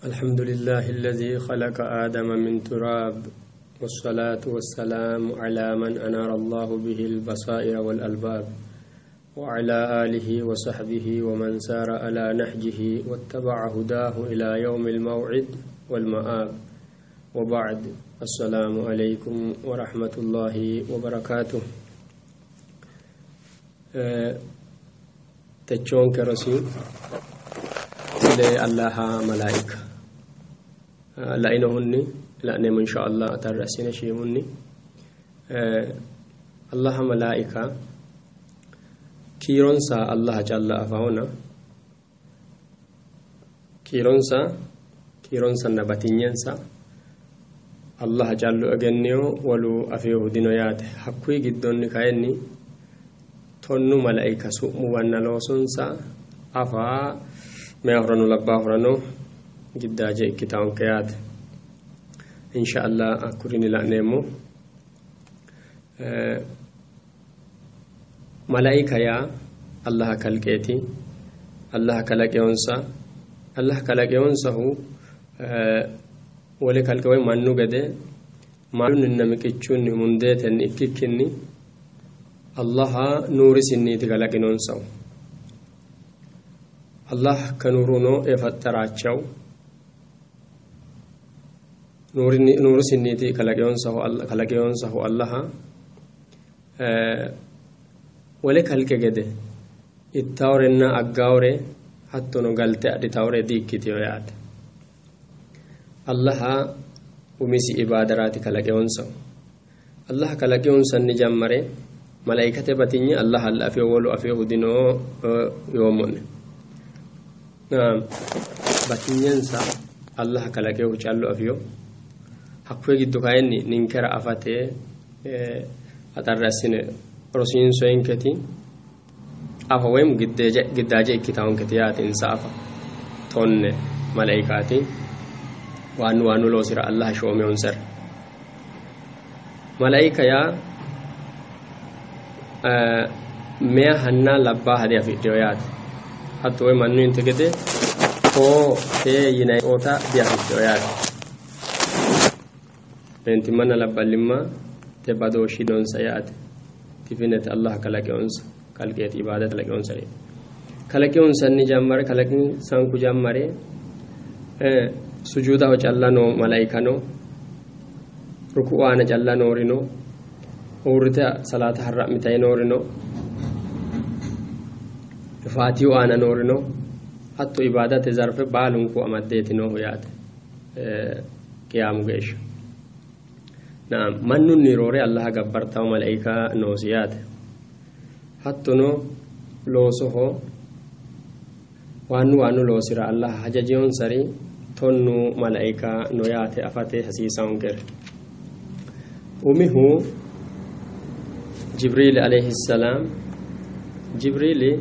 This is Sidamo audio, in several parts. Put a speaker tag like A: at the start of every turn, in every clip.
A: الحمد لله الذي خلق آدم من تراب، والصلاة والسلام على من أنار الله به البصائر والألباب، وعلى آله وصحبه ومن سار على نهجه واتبع هداه إلى يوم الموعد والمآب، وبعد. السلام عليكم ورحمة الله وبركاته. Techoonke rosi sile Allaha malaika lainohunni la'neemmo insha Allah, tarri assine shiimunni. Allaha malaika kiironsa Allaha calla afahona, kiironsa kiironsanna batinyensa Allaha callu egenniyo, wolu afeehu dino yaate. Hakkuyi giddonni kayinni 10 malaika su'muwanna loosonsa afa meyahurano labbaahurano giddaaje ikkitaonke yaate. Insha Allah hakkurini la'neemmo. Malaika yaa Allaha kalqeeti, Allaha kalaqeyonsa, Allaha kalaqeyonsahu wole kalqe woy mannu gede maalunninna miqichunni mundeetenni ikkikkinni Allaha nuurisinniiti kalaqinonsahu. አላህ ከኑሩ ነው የፈጠራቸው። Nuurisinniiti kalaqeyonsahu Allaha wole kalqe gede ittaworenna aggawore hattono galte adhitawore di-ikkiteyo yaate. Allaha umisi ibaadaraati kalaqeyonsahu. Allaha kalaqeyonsanni jammare malaikate batinye Allaha alla afeyo, wolu afeyohu dino yoommo'ne. Batinyensa Allaha kalaqeyohu callu afeyo. Hakkuyi giddo kayinni ninkera afate axarri assine rosiinsoyinketi afa woyim giddaaje ikkitawonketi yaate. Insa afa 10 malaikaati waannu waannu loosira Allaha shoomeyonsare. Malaika yaa meyahanna labbaaha diafidheyo yaate. Hatto woy mannuyinte gede koo tee yinayi oota diafidheyo yaate. Meentimmanna labballimma te badooshshi noonsa yaate. Tifinete Allah kalaqeyonsa kalqeeti ibaada kalaqeyonsa kalaqeyonsanni jammare kalaqinsanku jammare sujuudaho calla noo malaika no, ruku'u aana calla noori no, uurrite salaata harra'mitayi noori no, faatiyu aana noori no, hatto ibaadate zarfe baalunku amaddeeti noohu yaate qiyaamu geeshsha. Naam, mannunni roore Allaha gabbartawo malaika noosi yaate. Hattono loosoho waannu waannu loosira Allaha hajajeyonsari 10 malaika no yaate afate hasiisawonkere. Umihu Jibriil alayhi salaam. Jibriili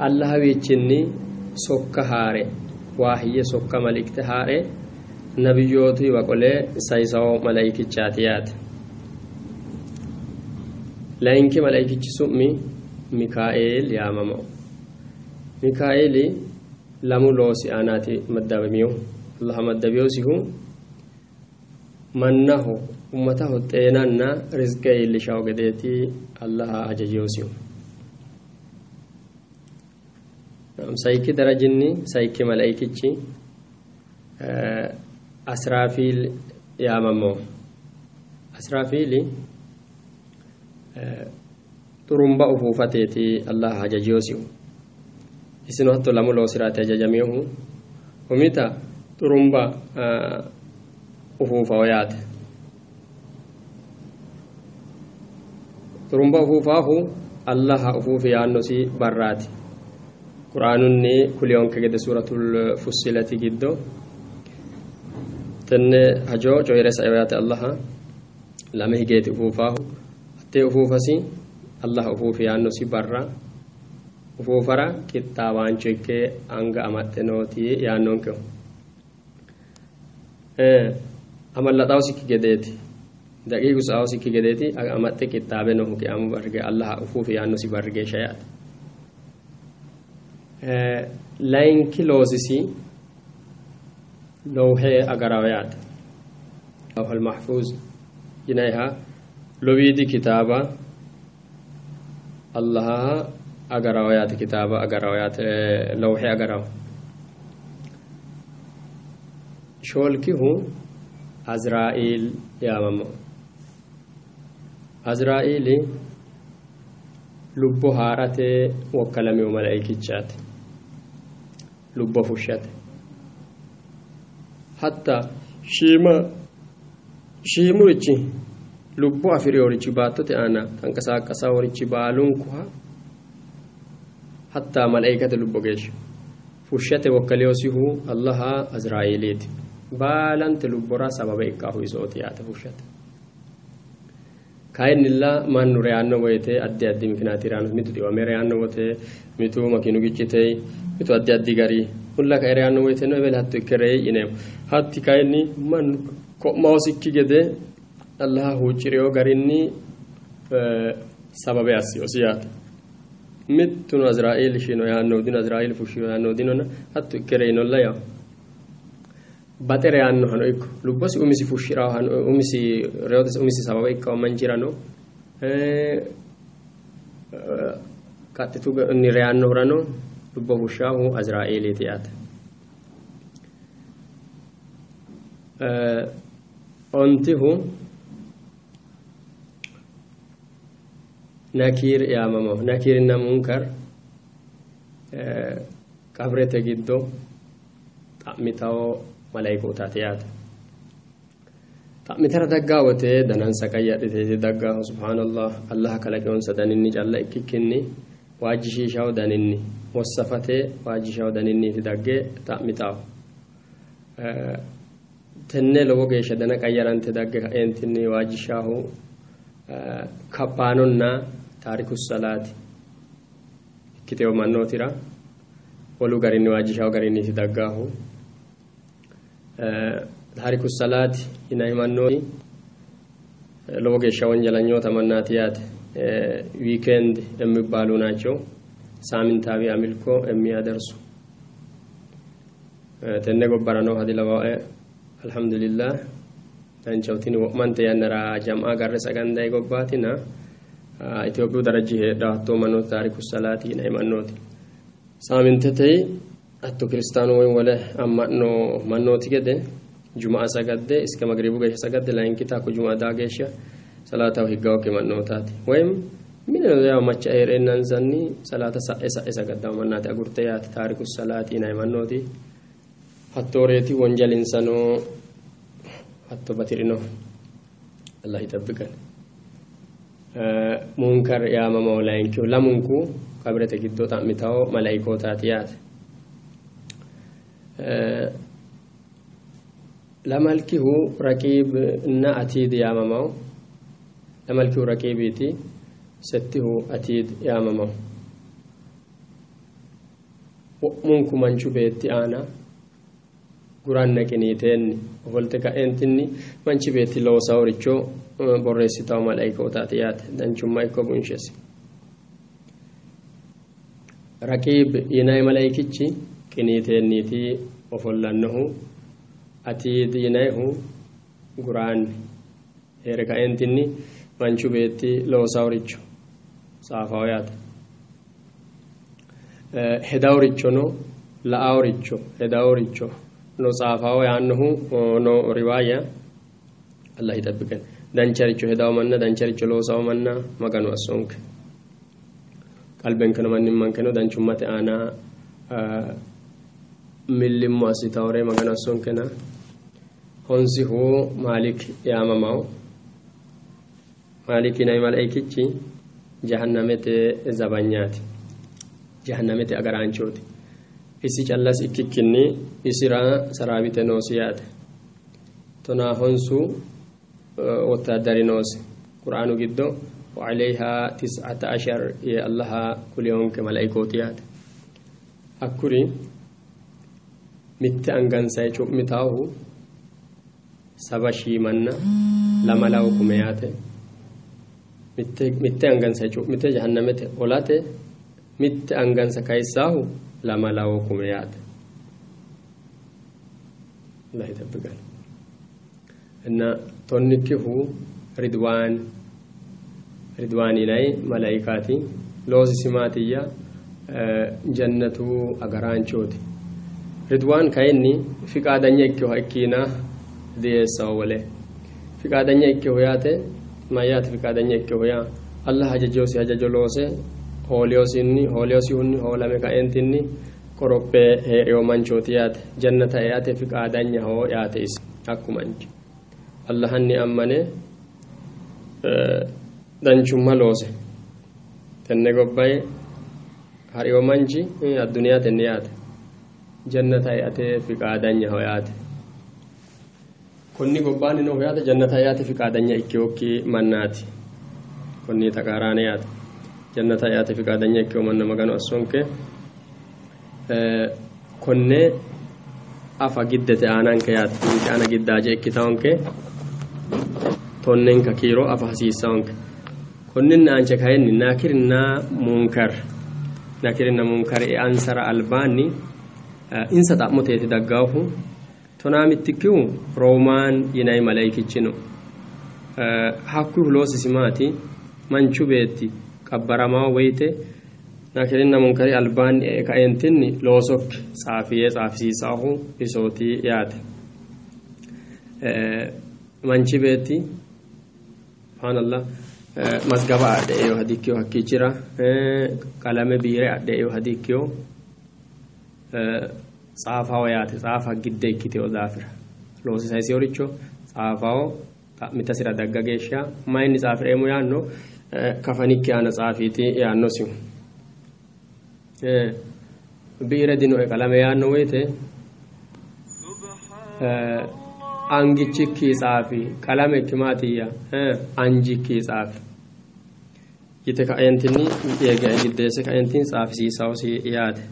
A: Allahawiichinni sokka haare waahiyye sokka malikte haare nabiyyootuyiwa qole sayisawo malaikichaati yaate. Layinki malaikichi su'mi Mikaa'eel yaamamo. Mikaa'eeli lamu loosi aanaati maddabamiyohu. Allaha maddabiyosihu mannaho ummataho xeenanna rizqe iillishawo gedeeti Allaha hajajiyosihu. Sayikki darajinni sayikki malaikichi Asraafiil yaamamo. Asraafiili xurumba ufuufateeti Allaha hajajiyosihu. Isino hatto lamu loosiraati hajajamiyohu. Umita xurumba ufuufawo yaate. Xurumba ufuufaahu Allaha ufuufi yaannosi barraati. Qur'aanunni kuliyonke gede suuratul Fussilati giddo tenne hajo coyire saeo yaate. Allaha lame higeeti ufuufaahu. Hattee ufuufasi Allaha ufuufi yaannosi barra ufuufara qixxaawaancho ikke anga amaxxe nooti yaannonkehu. Amallaxawosikki gedeeti, daqiiqu sa'awosikki gedeeti amaxxe qixxaabe noohu qiyaamu barri Allaha ufuufi yaannosi barri geeshsha yaate. Layinki loosisi Lowhe agarawo yaate. Lawhal mahfuuz yinayiha lowiidi kitaaba Allaha agarawo yaate, kitaaba agarawo yaate, lowhe agarawo. Shoolkihu Azraa'iil yaamamo. Azraa'iili lubbo haa'rate wokkalamino malaikichaati, lubbo fushshate. Hatta shiima shiimurichi lubbo afi'rinorichi baattote aana tanqasaaqqasaaworichi baalunkuha hatta malaikate lubbo geeshsha fushshate wokkaliyosihu Allaha Azraa'iiliiti. Baalante lubbora sababe ikkaahu isooti yaate fushshate. Kayinnilla mannu reyaanno woyte addi addi mikinaati reyaanno, mitu xiwame reyaanno wote, mitu makiinu giccitey, mitu addi addi gari mulla kae reyaanno woyteno eweli hatto ikke reyi yineemmo. Hatti kayinni mannu ko'maosikki gede Allaha huucci'reyo garinni sababe assiyosi yaate. Mittuno Azraa'iil shino yaannohu dino, Azraa'iil fushshino yaannohu dinona hatto ikke reyinolla yawo. Baxe reyaannohano ikko lubbosi umisi fushshi'raohano umisi reyote umisi sababe ikkawo manchirano qaxxitu reyaannohurano lubbo fushshaahu Azraa'iiliiti yaate. Ontihu Nakiir yaamamaho. Nakiirinna Munkar qabrete giddo xa'mitawo malaikootaati yaate. Xa'mitara daggaa wote danansa qayyadhiteeti daggaahu. Subhaanallah, Allaha kalaqeonsa daninni calla ikkikkinni waajjishiishawo daninni wossafate waajjishawo daninniiti dagge xa'mitawo. Tenne lowo geeshsha dana qayyarante dagge ka'eentinni waajjishaahu kaphaanonna taariku salaati ikkitewo mannootira wolu garinni waajjishawo garinniiti daggaahu. Taariku salaati yinanni mannooti lowo geeshsha wonjalanyoota mannaati yaate. ዊኬንድ የሚባሉ ናቸው። ሳምንታዊ አምልኮ የሚያደርሱ tenne gobbara nooha dilawae alhamdulillah danchaho. Tini wo'mante yannara jam'a garre sagandayi gobbaatina Itophiyu daraji heedhawo hattoo mannooti taariku salaati yinanni mannooti. Saamintete hatto kiristaanu woy wole amma'no mannooti gede juma'a sagadde iske magribu geeshsha sagadde layinkita hakko juma'a daa geeshsha salaataho higgawokki mannootaati. Woyim mineno yaw macha hee'reennansanni salaata sa'e sa'e sagaddawo mannaati agurte yaate. Taariku salaati yinanni mannooti hattooreeti, wonjalinsano hatto bati'rino. Allah ይጠብቀን። Munkar yaamamaho layinkihu. Lamunku qabrete giddo xa'mitawo malaikootaati yaate. Lamalkihu Raqiib እና Atiid yaamamaho. Lamalkihu Raqiibiiti, settihu Atiid yaamamaho. Wo'munku manchu beetti aana guranna qiniiteenni ofolte ka'eentinni manchi beetti loosaworicho borreessitawo malaikootaati yaate, danchumma ikko bunshesi. Raqiib yinayi malaikichi qiniiteenniiti ofollannohu, Atiid yinayihu guraanni heere ka'eentinni manchu beetti loosaworicho tsaafawo yaate. Hedaworichono la'aworicho hedaworicho no tsaafawo yaannohu no riwaaya. Allah ይጠብቀን። Dancharicho hedawo manna, dancharicho loosawo manna Maganu assonke. Qalbenkeno mannimmankeno danchummate aana millimmo assitawore Maganu assonkena. Honsihu Maalik yaamamawo. Maalik yinanni malaikichi jahannamete zabanyaati, jahannamete agaraanchooti. Isi callas ikkikkinni isira saraawite noosi yaate. Tonaa honsu wottaaddari noosi. Qur'aanu giddo وعليها 19 yee Allaha kuliyonke malaikooti yaate. Hakkuri mitte angansayi cu'mitaahu 70,000 manna lamalawo kume yaate. Mitte angansayi cu'mite jahannamete olate mitte angansa kayissaahu lamalawo kume yaate. አላህ ይጠብቀን። እና tonnikkihu ridwaan ridwaan yinay malaikaati loosisi maatiyya jannatu agaraanchooti. Ridwaan kayinni fiqaadanya ikkeho ikkiina diyeessawo wole fiqaadanya ikkeho yaate mayyaate? Fiqaadanya ikkeho yaa Allah hajajosi hajajo loose hooliyosinni hooliyosihunni hoolame kaentinni qorophe hee'reyo manchooti yaate. Jannata eate fiqaadanyaho yaate. Isi hakku manchi Allahanni ammane danchumma loose tenne gobbaye hariyo manchi adduniyaa tenne yaate jannata eate fiqaadanyaho yaate. Konni gobbaanni noohu yaate jannata eate fiqaadanya ikkewokki mannaati. Konni taqaaraane yaate jannata eate fiqaadanya ikkewo manna Maganu assonke. Konne afa giddete aananke yaate ninke aana giddaaje ikkitawonke tonnenka kiiro afa hasiissawonke. Konninni aanche kayinni nakirinna munkar, nakirinna munkar eansara albaanni insa xa'moteeti daggaahu tonaa mittikkihu roomaan yinay maleykichi no. Hakkuhu loosisi maati? Manchu beetti qabbaramawo woyte nakirinna munkari albaanni e kaentinni loosokki tsaafiye tsaafisiisaahu isooti yaate. Manchi beetti subhaanallah mazgaba adhe eo hadikkiyo hakkiichira qalame biire adhe eo hadikkiyo tsaafawo yaate. Tsaafa gidde ikkitewo daafira loosisayiseworicho tsaafawo xa'mitasira dagga geeshsha mayinni tsaafireemmo yaanno kafanikki aana tsaafiiti yaannosihu. Biire dinoe qalame yaanno woyte angichikki tsaafi, qalamekki maatiyya anjikki tsaafi yite kaentinni giddeesse kaentin tsaafisiisawosi yaate.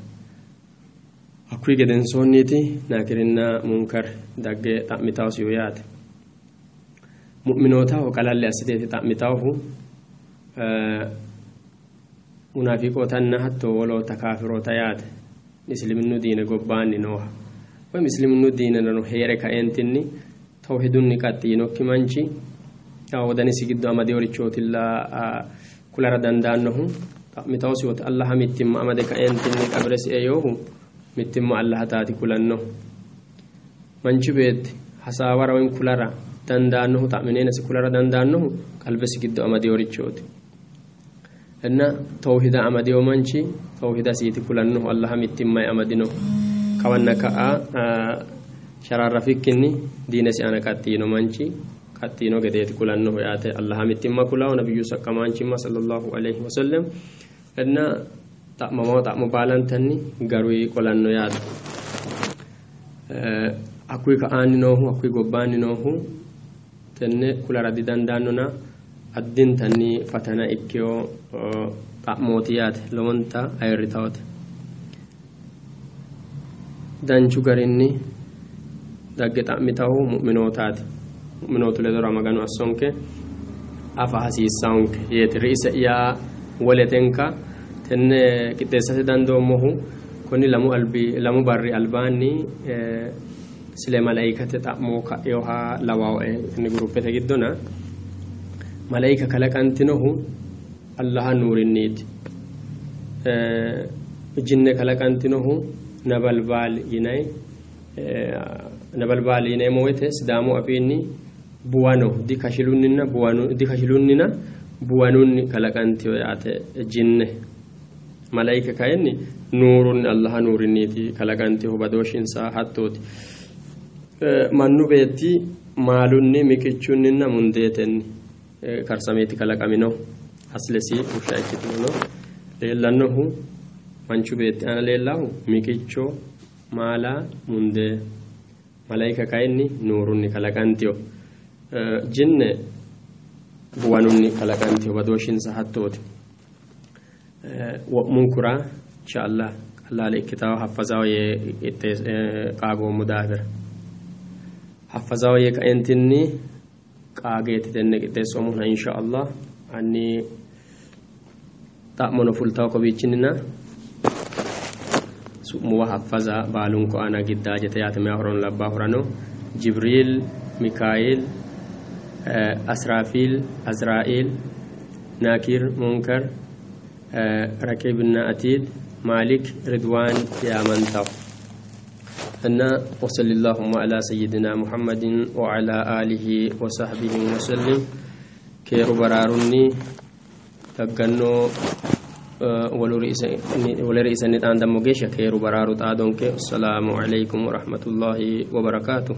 A: Hakkuyi gedensoonniiti nakirinna munkar dagge xa'mitawosihu yaate. Mu'minootaho qalalle assiteeti xa'mitawhu, munaafiqootanna hatto woloota kaafiroota yaate. Isiliminnu diine gobbaanni nooha woy isiliminnu diinenano heere kaentinni tawhidunni qaxxi yinokki manchi wodanisi giddo amadeworichootilla kulara dandaannohu xa'mitawsi wote Allaha mittimma amade kaentinni qabresi eyoohu mittimma Allaha taati kulannohu. Manchi beetti hasaawara woy kulara dandaannohu xa'mineenasi kulara dandaannohu qalbesi giddo amadeworichooti. እና tawhida amadewo manchi tawhidasiiti kulannohu Allaha mittimmay amadino kawanna ka'a shararrafikkinni diinesi aana qaxxi yino manchi qaxxi yino gedeeti kulannohu yaate. Allaha mittimma kulawo nabiyyu saqqamaanchimma sallallahu alayhi wasallam እና xa'mamawo xa'mo baalantanni garuyi qolanno yaate. Hakkuyi ka'aanni noohu hakkuyi gobbaanni noohu tenne kulara didandaannona addintanni fatana ikkewo xa'mooti yaate. Lowonta ayirritawote danchu garinni dagge xa'mitahu mu'minootaati. Mu'minootu ledora Maganu assonke. Afa hasiissawonke yeeti ri'ise'ya woletenka tenne qixxeessate dandoommohu konni lamu albi lamu barri albaanni sile malaikate xa'mo ka'eyoha lawaoe tenne guruppete giddona malaika kalaqantinohu Allaha nuurinniiti, jinne kalaqantinohu nabalbaal yinay. Nabalbaal yineemmo woyte Sidaamu afiinni buwano dikashilunninna buwanu dikashilunnina buwanunni kalaqantiyo yaate jinne. Malaika kayinni nuurunni Allaha nuurinniiti kalaqantihu badooshinsa hattooti. Mannu beetti maalunni miqichunninna mundeetenni karsameeti kalaqamino. Aslesi bushsha ikkitinono leellannohu manchu beetti aana leellahu miqicho maala mundee. Malaika kayinni nuurunni kalaqantiyo, jinne buwanunni kalaqantiyo badooshinsa hattooti. Wo'munkura insha Allah qallaale ikkitawo haffazawo yee qaagoommo daafira haffazawo yee kaentinni qaageeti tenne qixxeessoommohuna insha Allah anni xa'mono fultawo kowiichinina. Su'muwa haffaza baalunku aana giddaajete yaate, meyaahurano labbaahurano. Jibriil, Mikail, Asraafiil, Azraa'il, Nakiir, Munkar, Raqiibinna Atiid, Maalik, Ridwaan yaamantaw. እና وصل اللهم على سيدنا محمد وعلى آله وصحبه وسلم. Keeru baraarunni daggannoo wole ri'isenni xaandammo geeshsha keeru baraaru xaadonke. Assalaamu alaykum warahmatullaahi wabarakaatu.